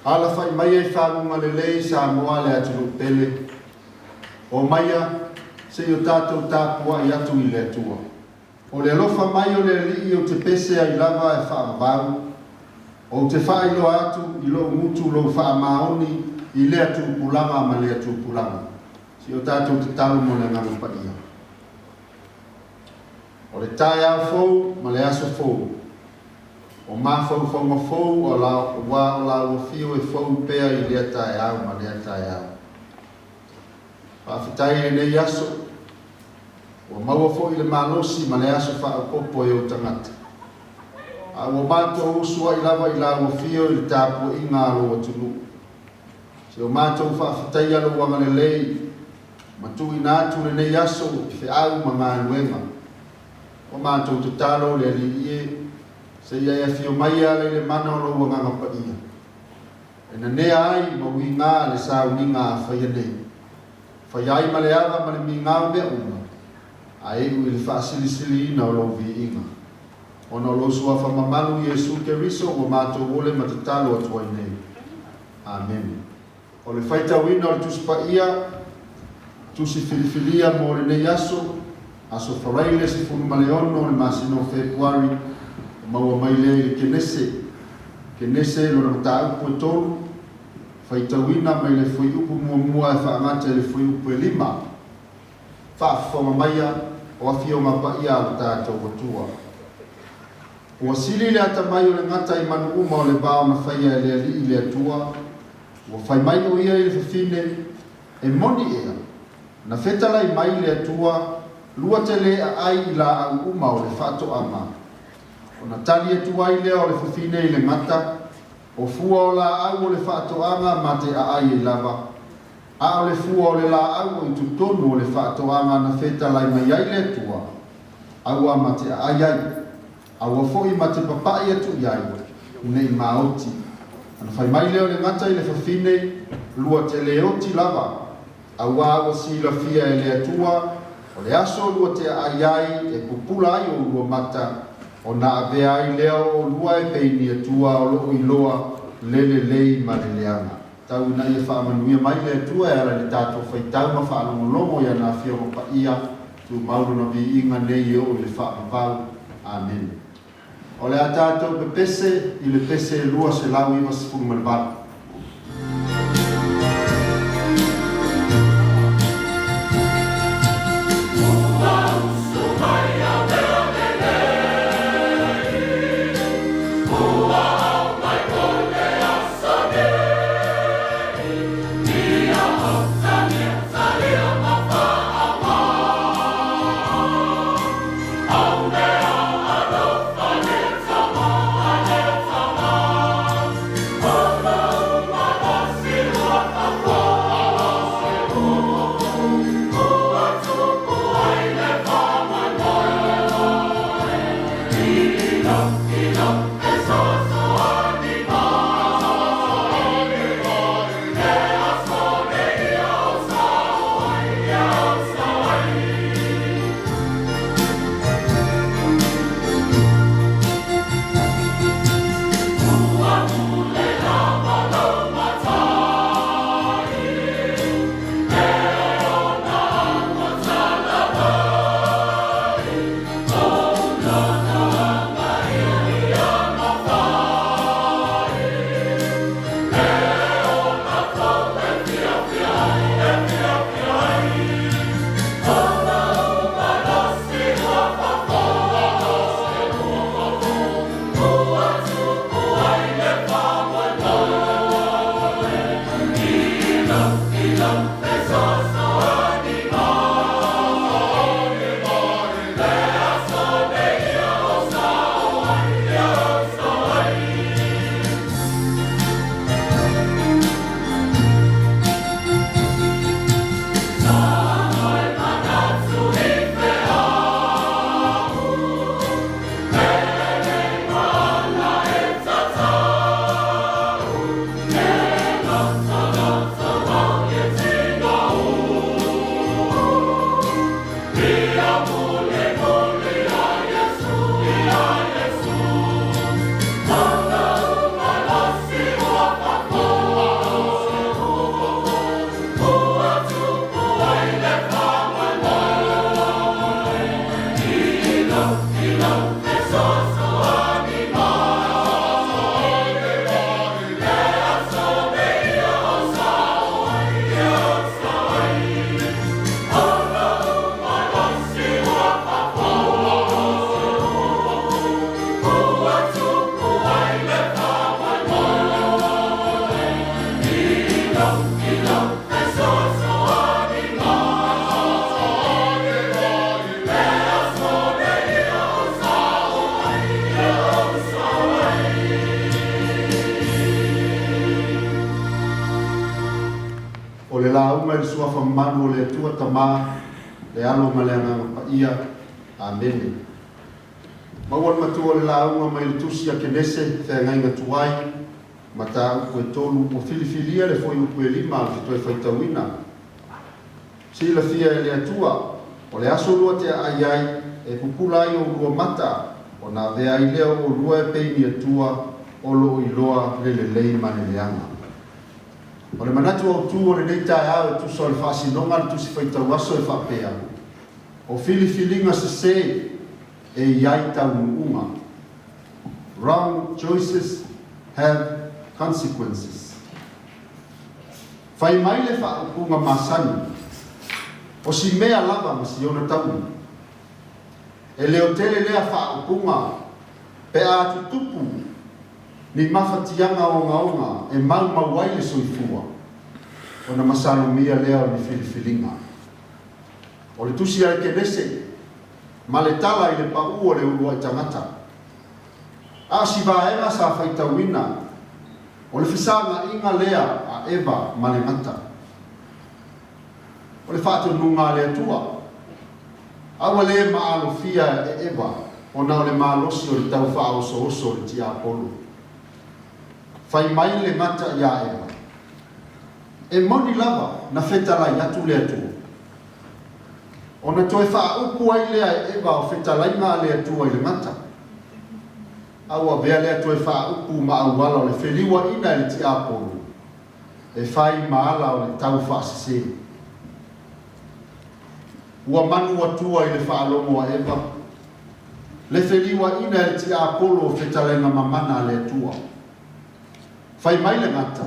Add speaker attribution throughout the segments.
Speaker 1: Alafai maia i faguga lelei Samoa le atunuu pele, o maia se i o tatou tapuai atu i le Atua. O le alofa mai o le Alii ou te pese ai lava e faavavau, ou te faailoa atu i lou gutu lou faamaoni i lea tupulaga ma lea tupulaga. Se i o tatou tatalo mo le Agaga Paia. O le taeao fou ma le aso fou, o mafaufauga fou aua o lau afio e fou pea i lea taeao ma lea taeao. Faafetai i lenei aso, ua maua foi le malosi ma le aso faaopoopo e ou tagata. A ua matou usuai lava i lau afio i le tapuaiga a lou atunuu. Se o matou faafetaia lou agalelei ma tuuina atu lenei aso i feau ma galuega. Ua matou tatalo le Alii e, seia e afio mai e ala i le mana o lou Agaga Paia, e nanea ai ma uiga le sauniga a faia nei, faia ai ma le ava ma le migao mea uma, a iu i le faasilisiliina o lou viiga. Ona o lou suafa mamalu Iesu Keriso ua matou ole ma tatalo atu ai nei. Amene. O le faitauina o le Tusi Paia, Tusi Filifilia mo lenei aso, Aso Faraile 16 o le masina o Fepuari, ua maua mai lea i le Kenese, Kenese lona mataupu e 3, faitauina mai le fuaiupu muamua e faagata i le fuaiupu e 5. Faafofoga maia o afioga paia a lo tatou Atua. Ua sili le atamai o le gata i manu uma o le vao na faia e le Alii le Atua, ua fai mai o ia i le fafine, E moni ea, na fetalai mai le Atua, lua te le aai i laau uma o le faatoaga. Ona tali atu ai lea o le fafine i le gata, O fua o laau o le faatoaga ma te aai ai lava, a o le fua o le laau o i totonu o le faatoaga na fetalai mai ai le Atua, aua ma te aai ai, aua foi ma te papai atu i ai, nei maoti. Ona fai mai lea o le gata i le fafine, Lua te le oti lava, auā ua silafia e le Atua, o le aso lua te aai ai e pupula ai oulua mata, ona avea ai lea o oulua e pei ni Atua o loo iloa le lelei ma le leaga. Tau ina ia faamanuia mai le Atua e ala i le tatou faitau ma faalogologo i ana Afioga Paia, tumau lona viiga nei e oo i le faavavau. Amene. O le a tatou pepese i le pese 298. lauga i le Suafa mamalu o le Atua Tama, le Alo ma le Agaga Paia. Amene. Maua le matua o le lauga mai le Tusi a Kenese, feagaiga tuai, mataupu e 3, ua filifilia le fuaiupu e 5 o le toe faitauina. Silafia e le Atua, o le aso lua te aai ai, e pupula ai oulua mata, ona avea ai lea o oulua e pei ni Atua o loo iloa le lelei ma le leaga. O le manatu autū o lenei taeao e tusa o le faasinoga le Tusi Faitau Aso e faapea, o filifiliga sesē e i ai taunuuga. Wrong choices have consequences. Fai mai le faaupuga masani, o si mea lava ma si ona taui. E leotele lea faaupuga pe a tutupu ni mafatiaga ogaoga e maumau ai le soifua, ona masalomia lea o ni filifiliga. O le tusi a le Kenese ma le tala i le paū o le uluai tagata. A o si vaega sa faitauina, o le fesaga'iga lea a Eva ma le gata. O le faatonuga a le Atua, a ua lē maalofia e Eva ona o le malosi o le tau faaosooso o le tiapolo. Fai mai le gata iā Eva, e moni lava na fetalai atu le Atua. Ona toe faaupu ai lea e Eva o fetalaiga a le Atua i le gata. A ua avea lea toe faaupu ma auala o le feliuaʻina e le tiapolo e fai ma ala o le tau faasesē. Ua manu atua i le faalogo a Eva, le feliuaʻina e le tiapolo o fetalaiga mamana a le Atua. Fai mai le gata,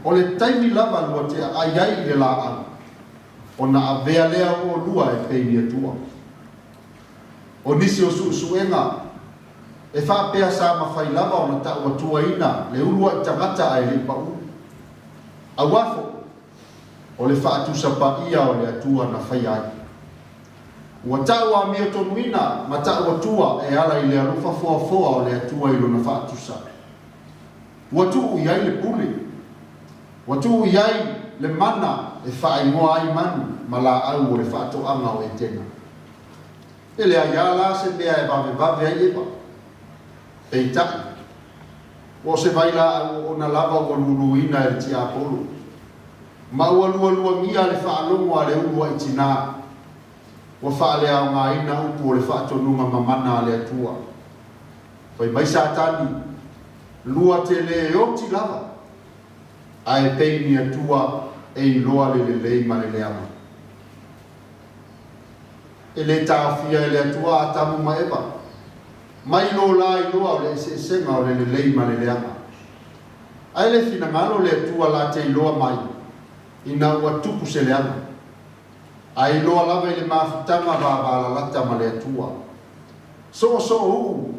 Speaker 1: o le taimi lava lua te aai ai i le laau, ona avea lea o oulua e pei ni Atua. O nisi o suesuega e faapea sa mafai lava ona ta'uatuaina le ulua'i tagata ae le i paū. Auā fo'i, o le faatusa paia o le Atua na faia ai. Ua ta'u amiotonuina ma ta'uatua e ala i le alofa foafoa o le Atua i lona faatusa. Ua tuu i ai le pule. Ua tuu i ai le mana e faaigoa ai manu ma laau o le faatoaga o Etena. E leai lava la se mea e vavevave ai Eva. Peitai, ua o se vailaau oona lava ua luluina e le tiapolo, ma ua lualuagia le faalogo a le uluai tinā, ua faaleaogaina upu o le faatonuga mamana a le Atua. Fai mai Satani, lua te lē oti lava, ae pei ni Atua e iloa le lelei ma le leaga. E lē taofia e le Atua Atamu ma Eva, mai lo la iloa o le eseesega o le lelei ma le leaga. Ae le finagalo le Atua la te iloa mai, ina ua tupu se leaga. Ae iloa lava i le mafutaga vavalalata ma le Atua. Soosoo uu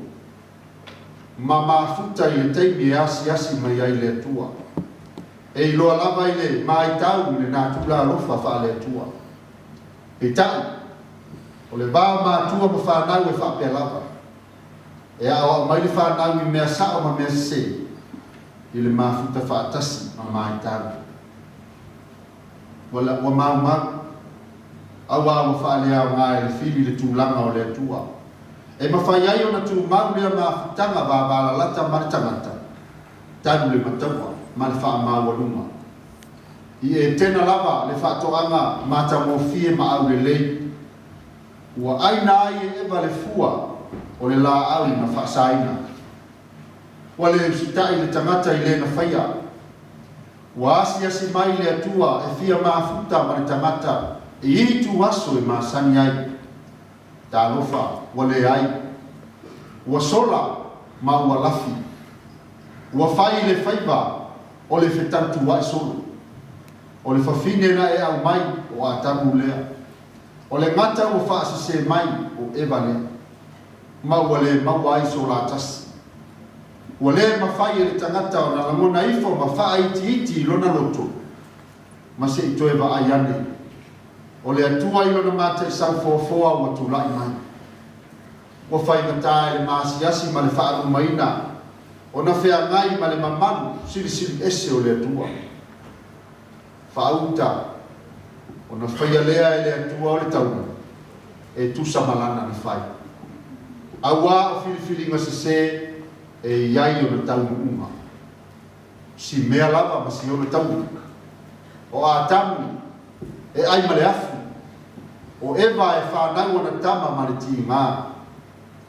Speaker 1: ma mafuta i le taimi e asiasi mai ai le Atua. E iloa lava i le maitau i le natura alofa faale-Atua. Peitai, o le va o matua ma fanau e faapea lava. E aoao mai le fanau i mea sao ma mea sesē i le mafuta faatasi ma maitau. Ua ua maumau, auā ua faaleaoga e le fili le tulaga o le Atua. E mafai ai ona tumau lea mafutaga vavalalata ma le tagata, talu le mataua ma le faamaualuga. I Etena lava le faatoaga matagofie ma aulelei, ua aina ai e Eva le fua o le laau na faasaina. Ua le usita'i le tagata i le na faia. Ua asiasi mai le Atua e fia mafuta ma le tagata i itu aso e masani ai. Talofa, ua leai. Ua sola ma ua lafi. Ua fai le faiva o le fetautua'i solo. O le fafine na e aumai o Atamu lea. O le gata ua faasesē mai o Eva lea. Ma ua lē maua ai so la tasi. Ua lē mafai e le tagata ona lagona ifo ma faaitiiti i lona loto, ma se i toe vaai ane. O le Atua i lona mataisau foafoa ua tula'i mai. Ua faigatā e le maasiasi ma le faalumaina ona feagai ma le mamalu silisili ese o le Atua. Faauta, ona faia lea e le Atua o le taula e tusa ma lana na fai. Auā o filifiliga sesē e i ai ona taunuuga, si mea lava ma si ona tauli. O Atamu e ai ma le afu, o Eva e fanau ana tama ma le tigā,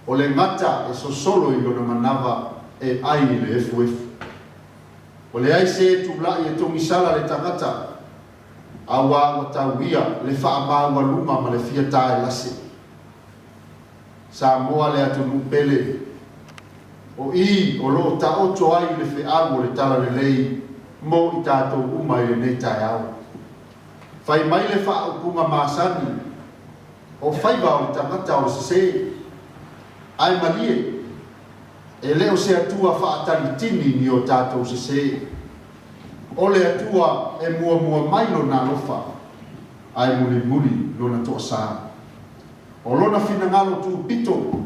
Speaker 1: o le gata e sosolo i lona manava e ai i le efuefu. Ua leai se e tulai e togisala le tagata, auā ua tauia le faamaualuga ma le fia taelase. Samoa le atunuu pele, o i o lo o taoto ai le feau o le Talalelei mo i tatou uma i lenei taeao. Fai mai le faaupuga masani, o faiva o le tagata o le sesē, ae malie, E le o se Atua faatalitini ni o tatou sesē. O le Atua e muamua mai Lona alofa, ae mulimuli Lona toasā. O Lona finagalo tupito,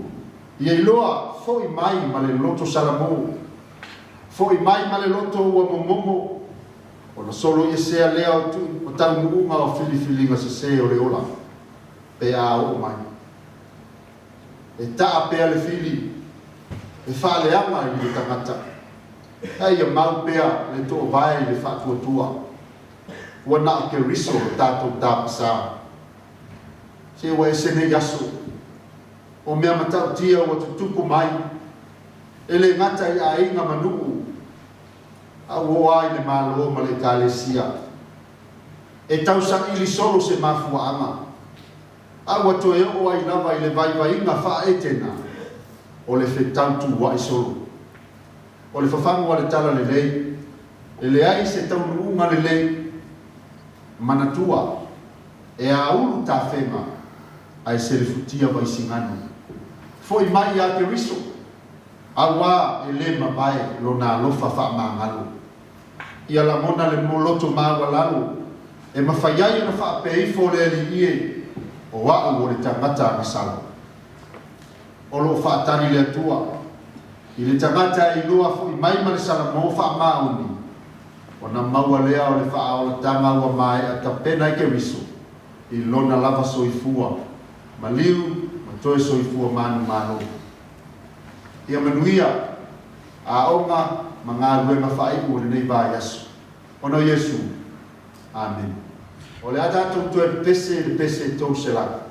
Speaker 1: ia iloa, fo'i mai ma le loto salamō, fo'i mai ma le loto ua momomo, ona soloiesea lea o tui o taunuuga o filifiliga sesē o le ola, pe a oo mai. E taa pea le fili e faaleaga i le tagata, ae ia mau pea le toovae i le faatuatua. Ua na o Keriso lo tatou tapasā. Se ua ese nei aso, o mea matautia ua tutupu mai, e le gata i aiga ma nuu, a ua oo lava i le Malo ma le Ekalesia. E tausaili solo se mafuaaga. A ua toe oo ai lava i le vaivaiga faa-Etena o le fetautua'i solo. O le fafagu a le Talalelei, e leai se taunuuga lelei. Manatua, e aulu tafega ae selefutia vaisigano. Fo'i mai ia Keriso, auā e lē mavae Lona alofa faamagalo. Ia lagona le loto maualalo e mafai ai ona faapea ifo le Alii e, O a'u o le tagata agasala. O lo o faatali le Atua i le tagata e iloa fo'i mai ma le salamo faamaoni, ona maua lea o le faaolataga ua maea tapena e Keriso i lona lava soifua maliu ma toe soifua manumalo. Ia manuia aoga ma galuega faaiu o lenei vaiaso. Ona o Iesu. Amene. O le a tatou toe pepese i le pese 300.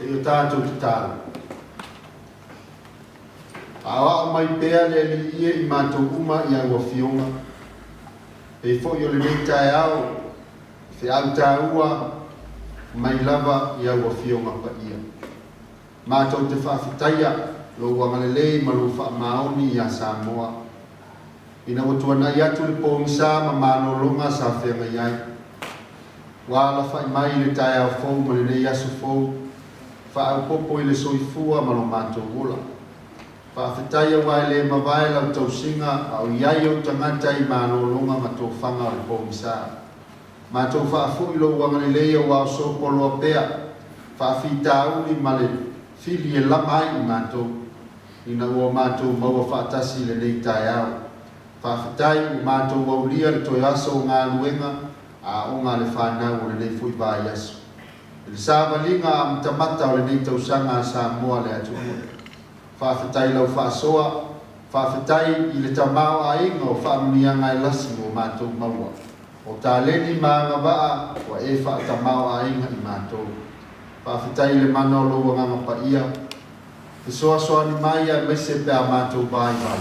Speaker 1: Se i o tatou tatalo. Aoao mai pea le Alii e i matou uma i au Afioga, pei foi o lenei taeao i feau taua mai lava i au Afioga Paia. Matou te faafetaia lou agalelei ma lou faamaoni ia Samoa, ina ua tuanai atu le pogisa ma malologa sa feagai ai. Ua alafai mai i le taeao fou ma lenei aso fou, faaopoopo i le soifua ma lo matou ola. Faafetai aua e le mavae lau tausiga a o i ai ou tagata i malologa ma tofaga o le pogisa. Matou faafoi lou agalelei aua o sopoloa pea faafitauli ma le fili e lama ai i matou, ina ua matou maua faatasi i lenei taeao. Faafetai ua matou aulia le toe aso o galuega a aoga a le fanau o lenei foi vaiaso. I le savaliga amatamata o lenei tausaga a Samoa le atunuu. Faafetai i lau faasoa, faafetai i le tamaoaiga o faamanuiaga e lasi ua matou maua. O taleni ma agavaa ua e faatamaoaiga i matou. Faafetai i le mana o lou Agaga Paia, fesoasoani mai aemaise pe a matou vaivai.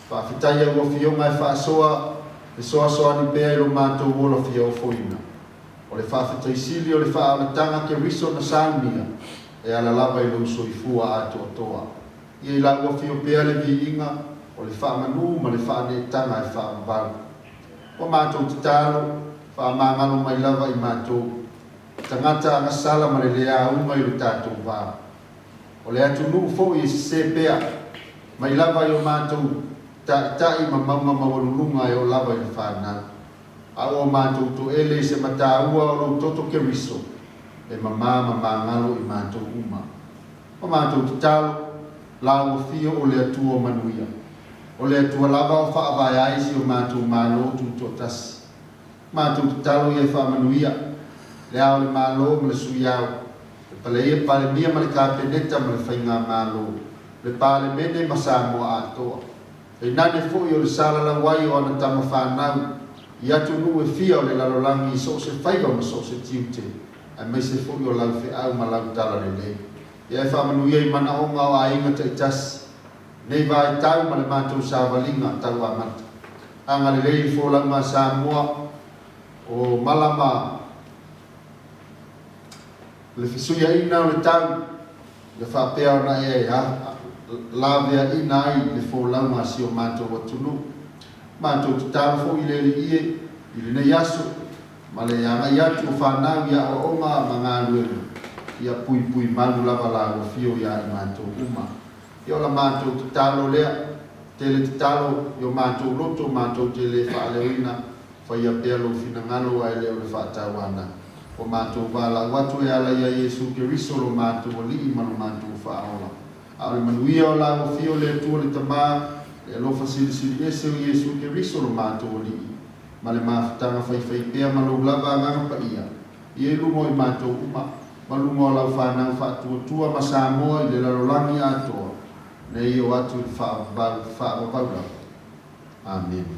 Speaker 1: Faafetai au Afioga e faasoa, fesoasoani pea i lo matou ola fia ofoina. O le faafetai sili o le faaolataga Keriso na saunia, e ala lava i lou soifua atoatoa. Ia i lau afio pea le viiga o le faamanu ma le faaneetaga e faavavau. Ua matou tatalo, faamagalo mai lava i matou, tagata agasala ma le le auga i lo tatou va. O le atunuu foi e sese pea, mai lava i o matou taitai ma mauga maualuluga e oo lava i le fanau. A ua matou toele i se mataua o lou toto Keriso, e mamā ma magalo i matou uma. Ua matou tatalo, lau afio o le Atua o manuia. O le Atua lava o faavae ai si o matou Malo Tutoatasi. Matou tatalo ia e faamanuia Le Ao o le Malo ma le Sui Ao, le Paleia Palemia ma le Kapeneta ma le Faigamalo, le Palemene ma Samoa atoa. Tainane foi o le salalau ai o ana tama fanau i atunuu e fia o le lalolagi i so o se faiva ma so o se tiute, aemaise foi o lau feau ma lau talalelei. Ia e faamanuia i manaoga o aiga taitasi, nei vaitau ma le matou savaliga tau amata. Agalelei i le folauga a Samoa o mala ma le fesuiaiga o le tau, ia faapea ona e laveaiina ai le folauga a si o matou atunuu. Matou tatalo foi i le Alii e i lenei aso ma le agai atu o fanau i aoaoga ma galuega, ia puipui malu lava lau afio ia i matou uma. Ia o la matou tatalo lea, tele tatalo i o matou loto matou te le faaleoina, faia pea lou finagalo ae le o le faatauana. Ua matou valaau atu e ala ia Iesu Keriso lo matou Alii ma lo matou Faaola. A o le manuia o lau afio le Atua le Tama, le alofa silisili ese o Iesu Keriso lo matou Alii, ma le mafutaga faifaipea ma lou lava Agaga Paia, ia i luga o i matou uma, ma luga o lau fanau faatuatua ma Samoa i le lalolagi atoa, nei oo atu i le faavavau faavavau lava. Amene.